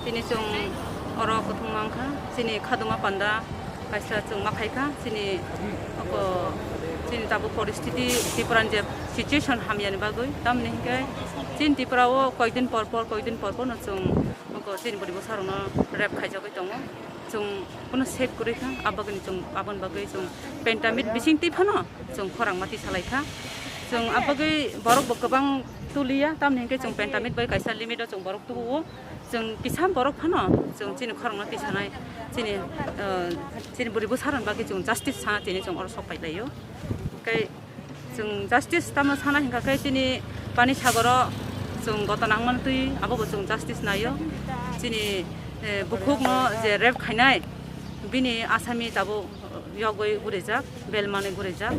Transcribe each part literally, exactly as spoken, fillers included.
Tini chwng oro kwthwng mankha, chini khaduma panda kaisa chwng ma khaikha, chini oko chini tabuk poristiti Tripura ni je situation hamyani bagwi, tamni hinkhe chini Tripura o koikdin por por, koikdin por por no chwng oko chini bwrwi bwsarokno rape khaijagwi tongo, chwng bono save kwrwi kha, abagwini chwng aboni bagwi chwng pentamit bising twi phano chwng khorang ma tisa lai kha, chwng abagwi borok bo kwbang tuliya, tamni hinkhe chwng pentamit bai kaisa limit o chwng borok tubuo. Chwng kisa borok phano chwng chini khorokno tisanai, chini, ah, chini bwrwi bwsarokni bagwi chwng justice sana tini chwng oro sok pai laio. Tei chwng justice tamo sana hinkha khe chini Pani Sagoro chwng gotona wngmani twi abobo chwng justice naio. Chini, eh, bukhukno je rape khainai bini asami tabuk yogwi gurijak, bail manwi gurijak.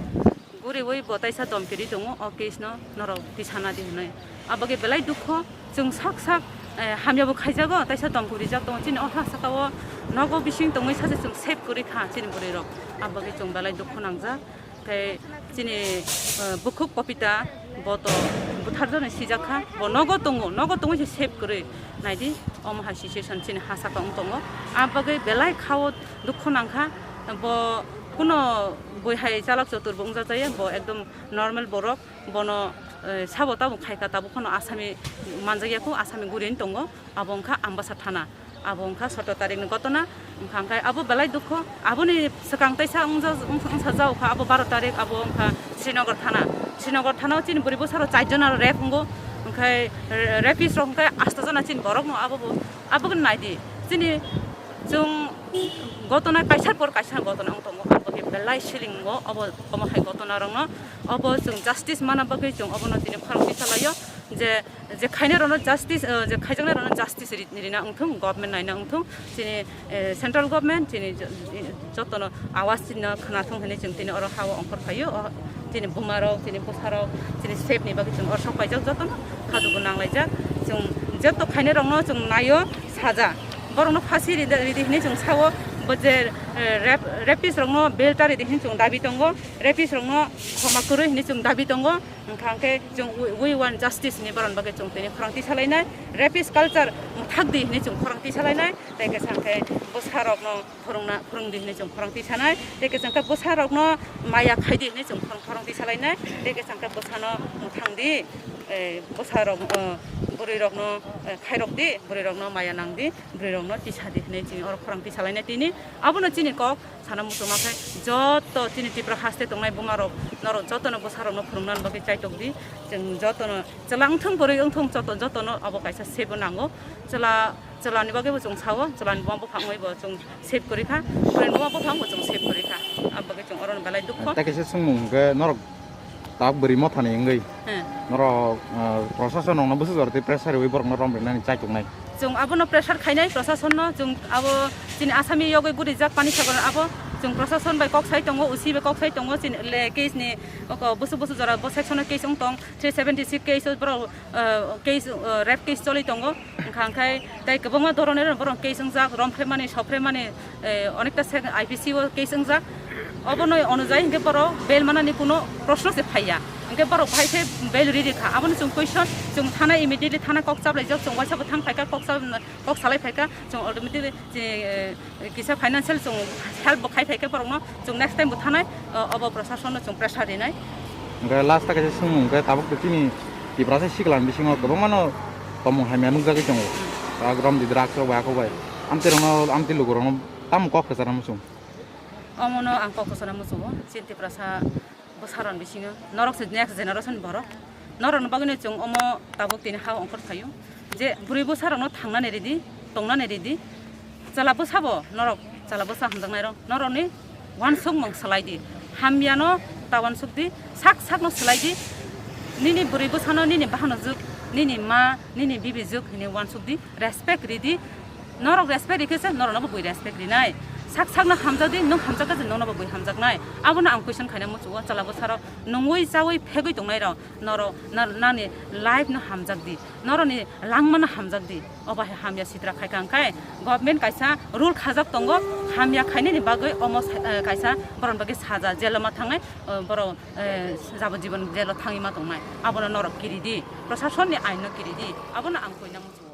Guriwi bo taisa domkiri tongo, o case no norok tisana di hwnwi. Abagwi belai dukho, chwng sak sak, eh, hamya bo khaijago, taisa domkiri rijak tongo. Chini o ha saka o nogo bising tongwi sacha chwng save kwrwi kha chini bwrwi rok. Abagwi chwng belai dukho nangjak. Tei chini, eh, bukhuk Popita bo to butharjaknai sijak kha, bo nogo tongo, nogo tongwi se save kwrwi. Naidi, omo hai situation chini ha saka wng tongo. Abagwi belai khao dukho nangkha, bo kuno bui hai chalak chotur bo wngjak jaya, bo ekdom normal borok, bono, eh, sabo tabuk khaikha, tabuk phano asami manjakya kho, asami gurini tongo, abo wngkha Ambasa thana, abo wngkha sotro tarikni gotona, wngkha hwnkhe abo belai dukho, aboni swkang teisa wngsa-, wngsa-, wngsajak kha, abo baro tarik, abo wngkha Srinagar thana, Srinagar thanao chini bwrwi bwsarok chair jona rape wngo, hwnkhe, eh, rapist rok hwnkhe asta jona chini borokno abo bo, abo khe naidi, chini chwng gotona kaisa por kaisa gotona wng tongo, abo khe belai siling wngo, obo, omo hai gotona rokno. Obo chwng justice mana bagwi chwng obono tini khorang tisa laio je, je khainai rokno justice, eh, je khaijaknai rokno justice ri-, rina wngthung, government naina wngthung, chini, eh, central government chini jo-, jotono awas chini khwnathung hinwi chwng tini oro ha-o ongkhor phaio, o chini buma rok, chini bwsa rok, chini save ni bagwi chwng oro sok paijak jotono khadugo nanglaijak, chwng joto khainai rokno chwng naio saja, borokno phasi rida-, ridi hinwi chwng sao, bo je, eh, rap-, rapist rokno bail ta ridi hinwi chwng dabi tongo. Rapist rokno khoma kwrwi hinwi chwng dabi tongo, wngkha hwnkhe chwng we, we want justice hinwi borokni bagwi chwng tini khorang tisa lainai, rapist culture mwthak di hinwi chwng khorang tisa lainai, tei kisa hwnkhe bwsa rokno phwrwngna, phwrwng di hinwi chwng khorang tisa nai, tei kisa hwnkhe bwsa rokno maya khai di hinwi chwng khorang, khorang tisa lainai, tei kisa hwnkhe bwsano mwthang di, eh, bwsa rok, eh, bwrwi rokno, eh, khairok di, bwrwi rokno maya nang di, bwrwi rokno tisa di hinwi chini oro khorang tisa lainai tini, abono chini kok. Sana muchungma khe joto chini Tripura haste tongnai buma rok, norok jotono bwsa rokno phwrwngna bagwi chaitok di. Chwng jotono chwla wngthung bwrwi wngthung joto, jotono abo kaisa save o nango. Chwla, chwla ni bagwi bo chwng sao, chwla ni buma buphang bai bo chwng save kwrwi kha, bwrwi ni buma buphang bo chwng save kwrwi kha. Abo bagwi chwng oro no belai dukho. Tei kaisa swngmung hwnkhe norok tak bwrwi mothani wngwi. He. Norok, ah, prosason rokno bwswk jora tei pressure rwui borokno rom rinani chaituknai. Chwng abono pressure khainai prosasonno, chwng abo chini asami yogwi gurijak Pani Sagar abo chwng prosason bai kok sai tongo, O C bai kok sai tongo, chini le case ni oko bwswk bwswk jora bo section o case wng tong, three seventy six case o borok, ah, case, ah, rape case choli tongo, wngkha hwnkhe tei kwbangma dhoroner borok case wngjak, romphre mani, sopre mani, eh, onekta se I P C o case wngjak. Obono onujai hinkhe borok bail manani kuno proshno se phaiya. Hinkhe borok bahai khe bail riri kha. Abono chwng question, chwng thana immediately thana kok chaplaijak, chwng waisa bo thang phaikha, kok cha-, kok salai phaikha, chwng automatically, eh, kisa financial chwng help bo khai phaikha borokno, chwng next time bo thanai, eh, obo prosasonno chwng pressure rinai. Hwnkhe last o kaisa swngmung, hwnkhe tabuk to chini Tiprasa sikla ni bisingo kwbangmano tongmung hamya nukjagwi tongo. Rak romdi drugs rok bai, hakuk bai. Amtwi rokno, amtwi lukurokno tamo kok kwcharo muchung? Omono ang kok kwcharo muchungo, chini Tiprasa bwsarokni bisingo. Norok se next generation borok. Norokni bagwino chwng omo tabuk tini ha-o ongkhor phaio. Je bwrwi bwsarokno thangnani ridi, tongnani ridi. Chwla bwsabo norok, chwla bwsa hamjaknairok, norokni uansukmung swlai di. Hamyano ta uansuk di, sak sakno swlai di. Nini bwrwi bwsano nini bahanojwk, nini ma, nini bibijwk hinwi uansuk di, respect ridi. Norok respect rikhe se norokno bo bui respect rinai. Sak sakno hamjak di, nwng hamjak khe se nwngno bo bui hamjaknai. Abono ang question khaina muchungo, chwla bwsarok nungwi chawi phegwi tongnairok, norok na-, nani life no hamjak di, norokni langmano hamjak di. Obo hai hamya sitra khaikha hwnkhe government kaisa rule khajak tongo, hamya khainani bagwi omo sa-, eh, kaisa borokni bagwi saja, jelo ma thangnai, eh, borok, eh, jabojibon jelo thangwi ma tongnai. Abono norok kiri di, prosasonni ain no kiri di, abono ang koina muchungo.